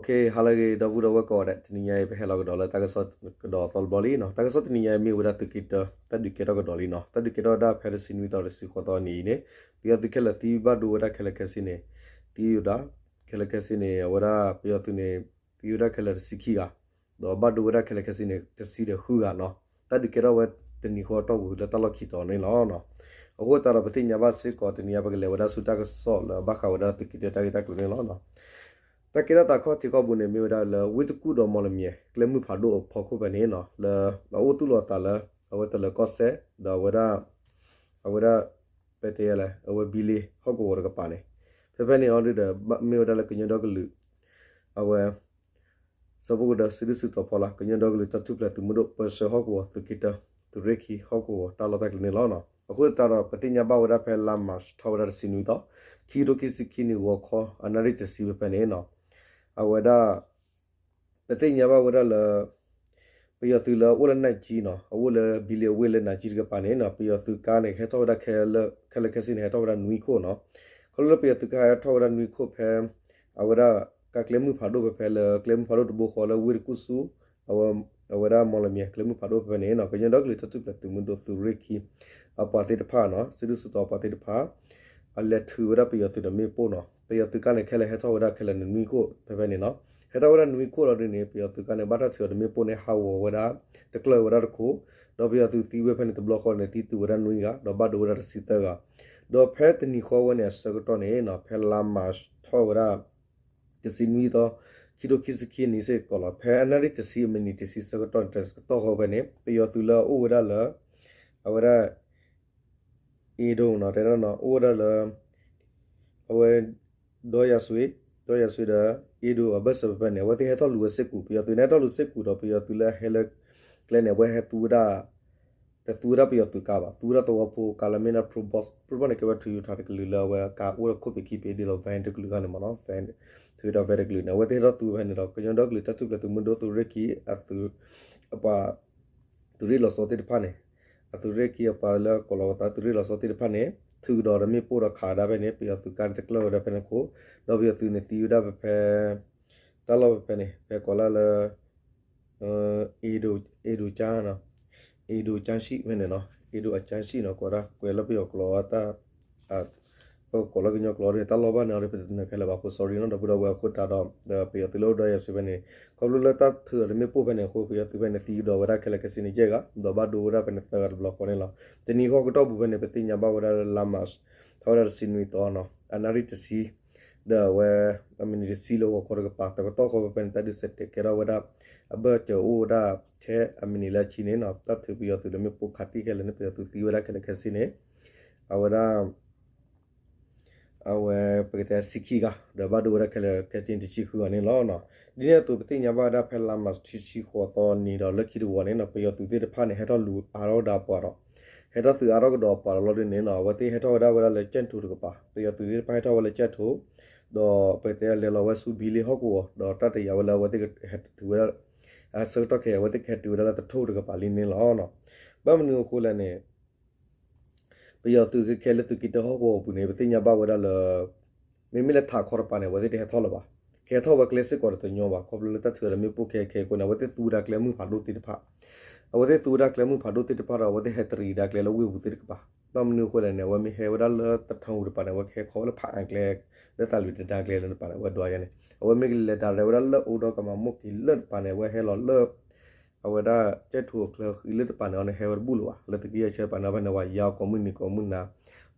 ကဲ ဟါလၢအဂ့ၤ ဒီပုၢ်ဒီဝဲၢ်ကိးဂၤဒဲး, တနံၤညါအံၤ ပဟဲလီၤကဒီးလၢတၢ်ကစီၣ်ကဒီးအသီတဘျီလံနီၤ. တၢ်ကစီၣ်တနံၤညါအံၤ မ့ၢ်ဝဲဒၣ်သုးက့တၢ တၢ်ဒုးကဲထီၣ်ကဒီးလံနီၤ. တၢ်ဒုးကဲထီၣ်ဝဲဒၣ်ဖဲတဆံနွံသီ တဆံဃိးသီနံၤအံၤန့ၣ် ပယီၤသုးခဲလၢာ်သံဘၣ်ဒိဝဲဒၣ်ခဲလၢာ်ခဲဆ့န့ၣ် သံဝဲဒၣ် ခဲလၢာ်ခဲဆ့န့ၣ် အဝဲဒၣ်ပယီၤသုးန့ၣ် သံဝဲဒၣ်ခဲလၢာ်တဆံခံဂၤ ဒီးဘၣ်ဒိဝဲဒၣ်ခဲလၢာ်ခဲဆ့န့ၣ် တဆံဒီးဃုဂၤနီၤ. တၢ်ဒုးကဲထီၣ်ဝဲတနံၤဃီအတီၢ်ပူၤလၢတၢ်လီၢ်ခံတီၤန့ၣ်လီၤ. အဃိသတးဒီး ပသ့ၣ်ညါဘၣ်စ့ၢ်ကီး တနံၤညါပကလဲၤဝဲဒၣ်ဆူတၢ်ကစီၣ်လၢအဘၣ်ဃးဝဲဒၣ်သုးက့တၢတၢ်ဂ့ၢ်တၢ်ကျိၤန့ၣ်လီၤ. တၢ်ကဲထီၣ်သးခီၣ်ထံးခီၣ်ဘိန့ၣ် မ့ၢ်ဝဲဒၣ်လၢ ဝ့ၢ်တကူၣ်ဒီးမီၢ်လမၠဲၤ ကျဲမုၢ်ဖးဒိၣ်အဖီခိၣ်ဖဲန့ၣ်နီၤ, လၢအအိၣ်သူၣ်လီၤအသးလၢ အဝဲတလၢၤကီၢ်စဲၣ် ဒီးအဝဲဒၣ် အဝဲဒၣ် ပတဲယဲလဲၣ် အဝဲဘံလ့ဟီၣ်ကဝီၤတကပၤန့ၣ်, ဖဲဖဲန့ၣ်အီၤဒုဒီး မ့ၢ်ဝဲဒၣ်လၢကညီဒီကလုာ် အဝဲ ဆၢဖိကဒီး စုဒုၣ်စုတီၤဖီလာ် ကညီဒီကလုာ်တၢ်ထူၣ်ဖျဲးသုးမုၢ်ဒိၣ် ပၢဆှၢဟီၣ်ကဝီၤသုးက့တၢ သုးရ့ၣ်ခံဟီၣ်ကဝီၤတၢ်လီၢ်တၢ်ကျဲန့ၣ်လီၤ. အဃိသတးဒီး ပသ့ၣ်ညါဘၣ်ဝဲဒၣ်ဖဲလါမၢ်ၡးထီၣ်ဝဲဒၣ်တဆံနွံသီ ခံကထိခံဆံခံနံၣ်ဂီၤခီ အနၣ်ရံၣ်တဆံဖဲဖဲန့ၣ်နီၤ, အဝဲဒၣ် ပသ့ၣ်ညါဘၣ်ဝဲဒၣ်လၢ ပယီၤသုးလၢအအိၣ်လၢနၢ်ကၠံနီၤ, အအိၣ်လၢဘံလ့အဝ့ၢ်လၢနၢ်ကၠံတကပၤန့ၣ်နီၤ, ပယီၤသုးကါန့ၣ် ဟဲထီၣ်ဝဲဒၣ်ခဲလၢာ်ခဲဆ့န့ၣ် ဟဲထီၣ်ဝဲဒၣ်နွံခိၣ်နီၤ. ခီဖျိလၢပယီၤသုးကါဟဲထီၣ်ဝဲဒၣ်နွံခိၣ်ဖဲ အဝဲဒၣ် ကါကျဲမုၢ်ဖးဒိၣ်ဖဲဖဲလၢကျဲမုၢ်ဖးဒိၣ်တဘိဃီလၢဝ့ၢ်တကူၣ်ဆူ အဝဲဒၣ်မီၢ်လမၠဲၤ ကျဲမုၢ်ဖးဒိၣ်ဖဲဖဲန့ၣ်နီၤ, ကညီဒီကလုာ်တၢ်ထူၣ်ဖျဲးသုးမုၢ်ဒိၣ်သုးရ့ၣ်ခံ အပှၤသ့ၣ်တဖၣ်နီၤ, စုဒုၣ်စုတီၤပှၤသ့ၣ်တဖၣ် အလဲၤထုးဝဲဒၣ်ပယီၤသုးဒီးမ့ၣ်ပိၢ်နီၤ. ပယီၤသုးကါန့ၣ် ခဲလၢာ်ဟဲထီၣ်ဝဲဒၣ်ခဲလၢာ်နွံခိၣ်ဖဲဖဲန့ၣ်နီၤ, ဟဲထီၣ်ဝဲဒၣ်နွံခိၣ်လီၤဒုန့ၣ် ပယီၤသုးကါန့ၣ် ဘၣ်တၢ်ထုးအီၤဒီးမ့ၣ်ပိၢ်န့ၣ် ဟးဂီၤဝဲဒၣ် တကျၢၢ်ဝဲဒၣ်တခိၣ်, ဒီးပယီၤသုးသံဝဲဖဲန့ၣ်တဘျီဃီန့ၣ် သံတုၤဝဲဒၣ်နွံဂၤ ဒီးဘၣ်ဒိဝဲဒၣ်တဆံသၢဂၤ, ဒီးဖဲတနံၤဃီဝဲန့ၣ်အဆၢကတီၢ်န့ၣ်နီၤ, ဖဲလါမၢ်ၡးထီၣ်ဝဲဒၣ် တဆံနွံသီ ခံကထိခံဆံခံနံၣ်စ့ၢ်ကီးလီၤ. ဖဲအနၣ်ရံၣ်တဆံအမံးနံးတဆံဆၢကတီၢ်န့ၣ် တကတီၢ်ဃီဖဲန့ၣ် ပယီၤသုးလၢအအိၣ်ဝဲဒၣ်လၢ အဝဲဒၣ် အ့ဒိၣ်နီၤ တဲဒၣ်နီၤ အိၣ်ဝဲဒၣ်လၢ အဝဲ ဒီယၤစွ့, ဒီယၤစွ့ဒီး အ့ဒိၣ်အဘၢၣ်စၢၤဖဲဖဲန့ၣ် အဝဲသ့ၣ်ဟဲထီၣ်လူၤဝဲစ့ၢ်ကီး, ပယီၤသုးန့ၣ် ဟဲထီၣ်လူၤစ့ၢ်ကီးဒီး ပယီၤသုးလၢအဟဲလၢကျဲန့ၣ် အဝဲဟဲသူဝဲဒၣ် တသူဝဲဒၣ်ပယီၤသုးကါဘၣ်, သူဝဲဒၣ်သဝီဖိကါလၢမ့ၢ်ဒၣ် Probox, Probox န့ၣ် ကဲဝဲ Toyota တကလုာ်လၢအဝဲကါအိၣ်ဒီးခိၣ်ဖံးခံဖံးဒ်သိး van တကလုာ်ဂၤန့ၣ်မ့ၢ်နီၤ, van Toyota van တကလုာ်န့ၣ် အဝဲသ့ၣ်ဟဲထီၣ်သူဝဲဖဲန့ၣ်ဒီး ကညီဒီကလုာ်တၢ်ထူၣ်ဖျဲးသုးမုၢ်ဒိၣ်သုးရ့ၣ်ခံ အသုး အပှၤ သုးရ့ၣ်လီၤဆီသ့ၣ်တဖၣ်န့ၣ်, အသုးရ့ၣ်ခံအပှၤလၢကိးလီၤဝဲသးသုးရ့ၣ်လီၤဆီသ့ၣ်တဖၣ်န့ၣ် ထုးကဒီးဒီးမ့ၣ်ပိၢ်ဒီးခးဝဲဒၣ်ဖဲန့ၣ် ပယီၤသုးကါန့ၣ်တကျၢၢ်ဝဲဒၣ်ဖဲန့ၣ်ခိၣ်, ဒီးပယီၤသုးန့ၣ်သံဝဲဒၣ်ဖဲဖဲ တၢ်လီၢ်ဖဲဖဲန့ၣ် ဖဲကိးလၢလၢ အ့ဒိၣ်ကၠါနီၤ, အ့ဒိၣ်ကၠါဆံၣ်ဖဲန့ၣ်နီၤ, အ့ဒိၣ်အကၠါဆံၣ်နီၤ ကိးဒၣ်ကွဲးလၢပယီၤကျိာ်တၢ် ပကိးလၢကညီကျိာ်န့ၣ် တၢ်လီၢ်ဘၣ်န့ၣ်အီၤဒီး ပတနၢၤခဲလၢာ်ဘၣ်အဃိ sorry နီၤ ဒီပုၢ်ဒီဝဲၢ်အဃိသတးဒီး ပယီၤသုးလၢအိၣ်ဒီးယၤစွ့ဖဲန့ၣ် ခီဖျိလၢတၢ်ထုးအီၤဒီးမ့ၣ်ပိၢ်ဖဲန့ၣ်အဃိ ပယီၤသုးဖဲန့ၣ်သံကဒီးဝဲဒၣ်ခဲလၢာ်ခဲဆ့န့ၣ်ယဲၢ်ဂၤ ဒီးဘၣ်ဒိဝဲဒၣ်ဖဲန့ၣ်သၢဂၤတဘျီဃီန့ၣ်လီၤ. တနံၤဃီကတီၢ်ပူၤဖဲန့ၣ် ပသ့ၣ်ညါဘၣ်ဝဲဒၣ်လၢလါမၢ်ၡး ထီၣ်ဝဲဒၣ်တဆံနွံသီနီၤ အနၣ်ရံၣ်တဆံ ဒီးအဝဲ အမံးနံးတဆံလၢဂီၤခီတကပၤ တကတီၢ်ဃီဖဲဖဲန့ၣ် တၢ်ဒုးစဲးတဲာ်ကဲထီၣ်ဝဲဒၣ် အဘၢၣ်စၢၤအိၣ်ဝဲဒၣ် ထဲအမံးနံးလၢအဆံန့ၣ်နီၤ တၢ်ထုးပယီၤသုးဒီးမ့ၣ်ပိၢ်ခးတံၢ်ခဲလၢာ်န့ၣ် ပယီၤသုးသံဝဲဒၣ်ခဲလၢာ်ခဲဆ့န့ၣ် အဝဲဒၣ် အဝဲ ပကတဲဆံခံဂၤ ဒီးဘၣ်ဒိဝဲဒၣ်ခဲလၢာ်ခဲဆ့န့ၣ် တဆံဃုဂၤန့ၣ်လီၤ. ဒ်န့ၣ်အသိး ပသ့ၣ်ညါဘၣ်ဝဲဒၣ်ဖဲလါမၢ်ၡး တဆံဃိးသီနံၤဒီးလၢခံတဝီန့ၣ်နီၤ ပယီၤသုးသ့ၣ်တဖၣ်န့ၣ် ဟဲထီၣ်လူၤအါထီၣ်ကဒီးပှၤဒီး ဟဲထီၣ်သုးအါထီၣ်ကဒီးပှၤဒီးလီၤဒ်န့ၣ်နီၤ အဝဲသ့ၣ်ဟဲထီၣ်ဝဲဒၣ်ဝဲဒၣ်လၢကၠဲၣ်ထိတကပၤ ပယီၤသုးသ့ၣ်တဖၣ်ဟဲထီၣ်ဝဲလၢကၠဲၣ်ထိ ဒီးပကတဲလဲၤလီၤဝဲဆူဘံလ့ဟီၣ်ကဝီၤ ဒီးတၢ်တယာ်ဝဲလၢအဝဲသ့ၣ်ကဟဲတုၤဝဲဒၣ် အဆၢကတီၢ်ခဲအံၤ အဝဲသ့ၣ်ကဟဲတုၤဝဲဒၣ်လၢတထိၣ်တကပၤလံန့ၣ်လီၤ. ဘၣ်မနုၤအဃိလဲၣ်န့ၣ် ပယီၤသုးကခဲလၢာ်သုးက့တၢဟီၣ်ကဝီၤအပူၤန့ၣ် ပသ့ၣ်ညါဘၣ်ဝဲဒၣ်လၢ မ့မ့ၢ်လၢထးခီတပၤန့ၣ် အဝဲသ့ၣ်တဟဲထီၣ်လၢၤဘၣ်. ကဟဲထီၣ်ဝဲကျဲစ့ၢ်ကီးဒီးတညီဘၣ် ခီဖျိလၢတၢ်ထုးအီၤဒီးမ့ၣ်ပိၢ်ခဲခဲအဃိန့ၣ် အဝဲသ့ၣ်သူဝဲဒၣ်ကျဲမုၢ်ဖးဒိၣ်သ့ၣ်တဖၣ် အဝဲသ့ၣ်သူဝဲဒၣ်ကျဲမုၢ်ဖးဒိၣ်သ့ၣ်တဖၣ်ဒီး အဝဲသ့ၣ်ဟဲတရံးဒၣ်ကျဲလၢဝ့ၢ်ပူၤသ့ၣ်တကပၤ ဘၣ်မနုၤအဃိလဲၣ်န့ၣ် အဝဲမ့ၢ်ဟဲဝဲဒၣ်လၢတထီပူၤတပၤန့ၣ် အဝဲကဟဲခီဝဲလၢဖးအါကျဲ လၢသးလွံၢ်တဒါကျဲလၢတပၤန့ၣ် အဝဲဒွးယါန့ၣ် အဝဲမ့ၢ်ကလဲၤတၢ်ရဲၣ်ဝဲဒၣ်လၢအိၣ်ဒီးကမၤမိၢ်က့ၤလၢတပၤန့ၣ် အဝဲဟဲလီၤလၢ အဝဲဒၣ်ကၠဲၣ်ထိအချၢဃံလၢတပၤန့ၣ်အီၤန့ၣ် ဟဲဝဲတဘူၣ်လၢၤဘၣ် လၢသုးက့ယဲၢ်ဆၢတပၤန့ၣ် အဖဲန့ၣ်ဝဲယါကိးမုၢ်နံၤကိးမုၢ်နၤ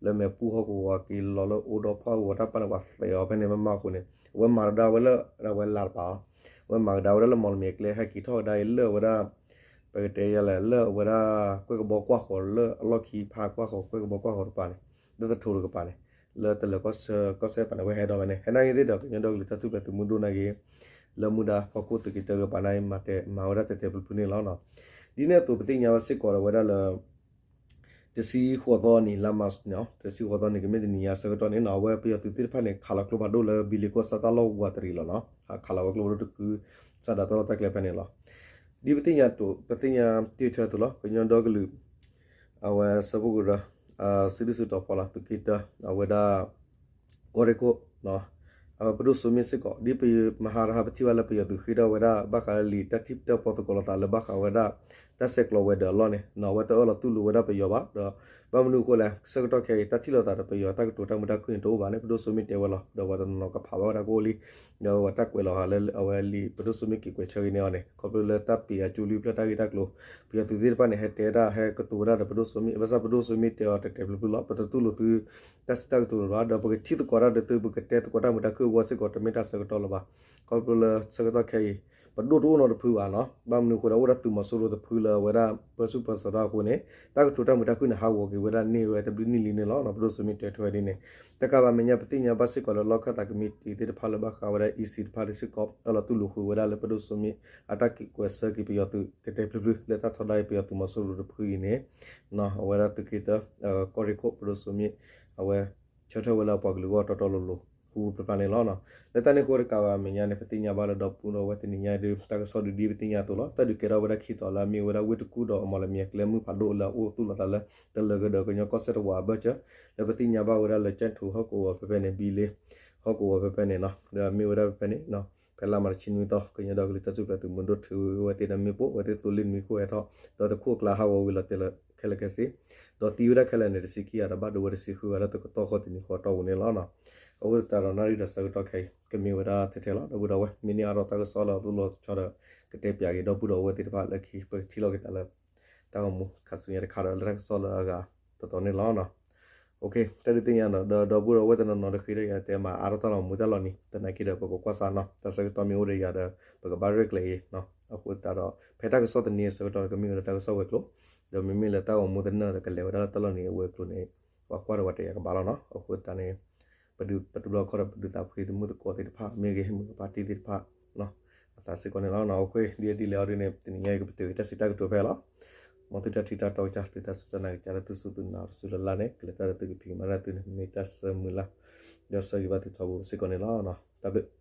လၢမဲာ်ပူၢ်ဟီၣ်ကဝီၤက့ၤလီၤလၢအိၣ်ဒီးဖီၣ်ကဝီၤတၢ်ပာ်န့ၣ် ပှၤသဲးအီၤဖဲန့ၣ်မးမးအဃိန့ၣ် အဝဲမၤကဒါဝဲလၢ အဝဲလၤတပၤအီၤ အဝဲမၤကဒါဝဲဒၣ်လၢမီၢ်လမ့ၢ်ကျဲ ဟဲက့ၤထီၣ်ကဒါအံၤလၢအဝဲဒၣ် ပကတဲယါလဲၣ် လၢအဝဲဒၣ် ကွဲၢ်ကဘီကွၢ်ဃီၤလၢအလီၢ်ခံဖးကွၢ်ဃီၤ ကွဲၢ်ကဘီကွၢ်ဃီၤတပၤန့ၣ် လၢတထိတကပၤန့ၣ် လၢတလၢၤကီၢ်ဆၢကီၢ်စဲၣ်တပၤန့ၣ် အဝဲဟဲဒီးဝဲန့ၣ် ဟဲနာ်က့ၤသ့ၣ်ဒီး ကညီဒီကလုာ်တၢ်ထူၣ်ဖျဲးသုးမုၢ်ဒိၣ်နာ်က့ၤ လၢမူဒါဖီခိၣ်သုးက့တၢတကပၤနာ်က့ၤ မၤတဲ မၤဝဲဒၣ်တဲာ်တဲာ်ဖျုးဖျုးန့ၣ်လီၤ. ဒ်န့ၣ်အသိး ပသ့ၣ်ညါဝဲစ့ၢ်ကီးဒီးဝဲဒၣ်လၢ တဆံဃိးသီနံၤ လါမၢ်ၡးန့ၣ် တဆံဃိးသီနံၤ ကမ့ၢ်တနံၤညါအဆၢကတီၢ်န့ၣ်နီၤ အဝဲပယီၤသုးသ့ၣ်တဖၣ်န့ၣ် ခးလီၤကျိဖးဒိၣ်လၢဘံလ့ကီၢ်ဆၣ်တၢ်လီၢ်ဝးတရံးလီၤနီၤ ခးလီၤဝဲကျိဖးဒိၣ်တကု စးဒၣ်တၢ်လီၢ်တၢ်ကျဲဖဲန့ၣ်လီၤ. ဒ်ပသ့ၣ်ညါတိၤ ပသ့ၣ်ညါတ့ၢ်ထဲသိးလီၤ ကညီဒီကလုာ် အဝဲဆၢဖှိၣ်ကရၢ စုဒုၣ်စုတီၤဖီလာ်သုးက့တၢ အဝဲဒၣ် ကီၢ်ရ့ၣ်ခိၣ်နီၤ ပဒိၣ်စိမ့ၢ်စ့ၢ်ကီး ဒ်ပမဟါတဟါပထံၣ်ဘၣ်လၢပယီၤသုးဃ့ထီၣ်ဝဲဒၣ် ဘၣ်ဃးလၢလံာ်တၢ်ထံၣ်တၢ်ဖီသကိးလိာ်သးလၢဘၣ်ဃးဝဲဒၣ် တၢ်ဆဲးကျိးဝဲၤဒၢးအလီၢ်န့ၣ် အဝဲတအၢၣ်လီၤတူၢ်လိာ်ဝဲဒၣ်ပယီၤဘၣ် ဒီးဘၣ်မနုၤအဃိလဲၣ် ဆၢကတီၢ်ခဲအံၤ တၢ်ထံၣ်လိာ်သးဒီးပယီၤတၢ်ကတိၤတၢ်မုာ်တၢ်ခုၣ်န့ၣ်တအိၣ်ဘၣ်န့ၣ် ပဒိၣ်စိမ့ၢ်တဲဝဲလီၤ. ဒီးပှၤတနီၤနီၤကဖးဘၣ်ဝဲဒၣ်ကအိၣ်လံ ဒီးပှၤတၢ်ကွဲးလီၤဟးလၢအဝဲလံာ်ပဒိၣ်စိမ့ၢ်က့ၤကွဲးဆၢက့ၤန့ၢ်အီၤန့ၣ် ခီဖျိလၢတၢ်ပ့ၤအကၠိလွံၢ်ဖျၢၣ်တၢ်ဂ့ၢ်တၢ်ကျိၤ ပယီၤသုးသ့ၣ်တဖၣ်န့ၣ် ဟဲတဲဒၣ်ဟဲကတိၤဝဲဒၣ်ဒီးပဒိၣ်စိမ့ၢ် ဘၣ်ဆၣ်ပဒိၣ်စိမ့ၢ်တဲအီၤတဲာ်တဲာ်ဖျုးဖျုးလီၤ. ပတတူၢ်လိာ်သု တၢ်စံးတၢ်ကတိၤလၢၤဘၣ် ဒီးပကထံၣ်သကိးတၢ်ဒီးသု ပကတဲသကိးတၢ်မုာ်တၢ်ခုၣ်အဂီၢ်စ့ၢ်ကီး တမ့ၢ်တၢ်ဆၢကတီၢ်လၢၤဘၣ်. ခီဖျိလၢဆၢကတီၢ်ခဲအံၤ ပဒိၣ်တအိၣ်နီတဖုဘၣ်နီၤ ဘၣ်မနုၤအဃိဒီး အိၣ်ဒၣ်သုးမီၤစိရိၤတဖုလၢအဝဲဒၣ်ပၢဆူၣ်ပၢစိးတၢ်အဃိန့ၣ် တၢ်ကတိၤတၢ်မုာ်တၢ်ခုၣ်န့ၣ် ဟးဂီၤက့ၤဝဲဒၣ်န့ၢ်ဝဲတဘျုးနံၣ်လံန့ၣ်လီၤ. ပဒိၣ်စိမ့ၢ်တဲထွဲဒ်န့ၣ် တကးဘၣ်မဲာ်ညါ ပသ့ၣ်ညါဘၣ်စ့ၢ်ကီးလၢ လီၢ်ခၢၣ်သးကမံးတံာ်သ့ၣ်တဖၣ်လၢဘၣ်ဃးဝဲဒၣ် EC တဖၣ်စ့ၢ်ကီး အၢၣ်လီၤတူၢ်လိာ်ဃုာ်ဝဲဒၣ်လၢပဒိၣ်စိမ့ၢ် အတၢ်က့ၤကွဲးဆၢက့ၤပယီၤသုး တဲာ်တဲာ်ဖျုးဖျုး လၢတၢ်ထီဒါအံၤ ပယီၤသုးမီၤစိရိၤတဖုအံၤန့ၣ် အဝဲဒၣ်သုးက့တၢ ကီၢ်ရ့ၣ်ခိၣ် ပဒိၣ်စိမ့ၢ် အဝဲ ဆၢထၢၣ်ဝဲလၢအပှၤကလုာ်အဂီၢ်တီတီလိၤလိၤ ဃူဃူဖျၢၣ်ဖျၢၣ်န့ၣ်လီၤ. လၢတၢ်န့ၣ်အဃိတကးဘၣ်မဲာ်ညါန့ၣ် ပသ့ၣ်ညါဘၣ်လၢဒီပုၢ်ဒီဝဲၢ်တနံၤညါအံၤဒုး တၢ်ကစီၣ်ဒုးဒ်ပသ့ၣ်ညါအသိးလီၤ. တၢ်ဒုးကဲထီၣ်ဝဲဒၣ်ခံတီၤလၢအမ့ၢ်ဝဲဒၣ်ဝ့ၢ်တကူၣ်ဒီးအမီၤလမၠဲၤကျဲမုၢ်ဖးဒိၣ်လၢအအိၣ်သူၣ်လီၤသးလၢ တလၢၤကဒီးကညီကီၢ်စဲၣ်တဝးအဘၢၣ်စၢၤ လၢပသ့ၣ်ညါဘၣ်ဝဲဒၣ်လၢ ကၠဲၣ်ထူ ဟီၣ်ကဝီၤဖဲဖဲန့ၣ် ဘံလ့ ဟီၣ်ကဝီၤဖဲဖဲန့ၣ်နီၤ လၢအမ့ၢ်ဝဲဒၣ်ဖဲဖဲန့ၣ် ဖဲလါမးတဆံနွံသီ ကညီဒီကလုာ်တၢ်ထူၣ်ဖျဲးသုးမုၢ်ဒိၣ်ထုးဝဲသ့ၣ်ဒီးမ့ၣ်ပိၢ် အဝဲသ့ၣ်သိလ့ၣ်နွံခိၣ်ဟဲထီၣ် ဒီးတခိၣ်အကျါဟးဂီၤဝံၤလီၤတဲာ်လီၤခဲလၢာ်ခဲဆ့ ဒီးသံဝဲဒၣ်ခဲလၢာ်န့ၣ် တဆံခံဂၤဒီးဘၣ်ဒိဝဲတဆံဃုဂၤလၢတကတီၢ်ဃီတနံၤဃီတီၢ်ပူၤန့ၣ်လီၤ. အဃိသတးဒီးနၣ်ရံၣ်ဒီးဆၢကတီၢ်ခဲအံၤ ကမ့ၢ်ဝဲဒၣ်ထဲထဲလီၤ. ဒီပုၢ်ဒီဝဲၢ် မ့ၢ်န့ၢ်အါထီၣ်တၢ်ကစီၣ်လၢအသူၣ်လီၤဆီဒီး ကတဲပၠးက့ၤဒီပုၢ်ဒီဝဲၢ်သ့ၣ်တဖၣ်လၢခံ ပကထံၣ်လိာ်က့ၤသးလၢ တၢ်ဂီၤမူခါဆူညါတခါဒီးလၢတၢ်ကစီၣ်လၢအဂၤတတီၤန့ၣ်လီၤ. တၢ်ဒုးသ့ၣ်ညါဒီး ဒီပုၢ်ဒီဝဲၢ်တနီၤနီၤတဃ့ဒီးယၤတဲမၤအါထီၣ်တၢ်လီၤမူတၢ်လီၤနံၤ သနာ်က့ဒီး ပကကွၢ်စၢ်နီၤ တၢ်ဆၢကတီၢ်မ့ၢ်အိၣ်ဒီးယၤဒီး ပကဘၣ်ရဲၣ်ကျဲၤအံၤနီၤ. အဃိသတးဒီး ဖဲတၢ်ကစီၣ်တနံၤအဆၢကတီၢ်ဒီး ကမ့ၢ်ဝဲဒၣ်တၢ်ကစီၣ်ဝဲၤကျိၤ ဒီးမ့မ့ၢ်လၢတၢ်ဂီၤမူသနၢၣ်ဒီး ကလဲၤဝဲဒၣ်လၢတၢ်လီၤနံၤအဝဲၤကျိၤန့ၣ် ပှၤကွၢ်ဒီးပှၤတယာ်ကဘၣ်လီၤနီၤ. အဃိသတးန့ၣ် ပဒုးပတဘျီခီဒီး ပဒုးသးဖှံသုးမုၢ်သကိးသ့ၣ်တဖၣ် မ့ၢ်ဂ့ၤ မုၢ်ကပၣ်တံၢ်သ့ၣ်တဖၣ် အသးစ့ၢ်ကီးန့ၣ်လီၤ. အဃိ ဒ်အံၤဒ်လဲၣ်အီၤဒ်န့ၣ် တနံၤညါအံၤ ကပတုာ်က့ၤတၢ်စံးတၢ်ကတိၤဖဲလီၤ. မ်သုတၢ်ထံၣ်တၢ်တီကစၢ် သုတၢ်စူၢ်တၢ်နာ်ကစၢ်လၢသုစူၢ်သုနာ်တစူၢ်လၢ်လၢ်န့ၣ် ကလဲၤတၢ်ဒီးသုကဖံးကမၤလၢသုန့ၣ် မ့ၢ်တၢ်ဆၢမုၢ်လၢ် ဒီးဆၢဂ့ၤဘၣ်သုထီဘိစ့ၢ်ကီးန့ၣ်လီၤ. တၢ်ဘျုး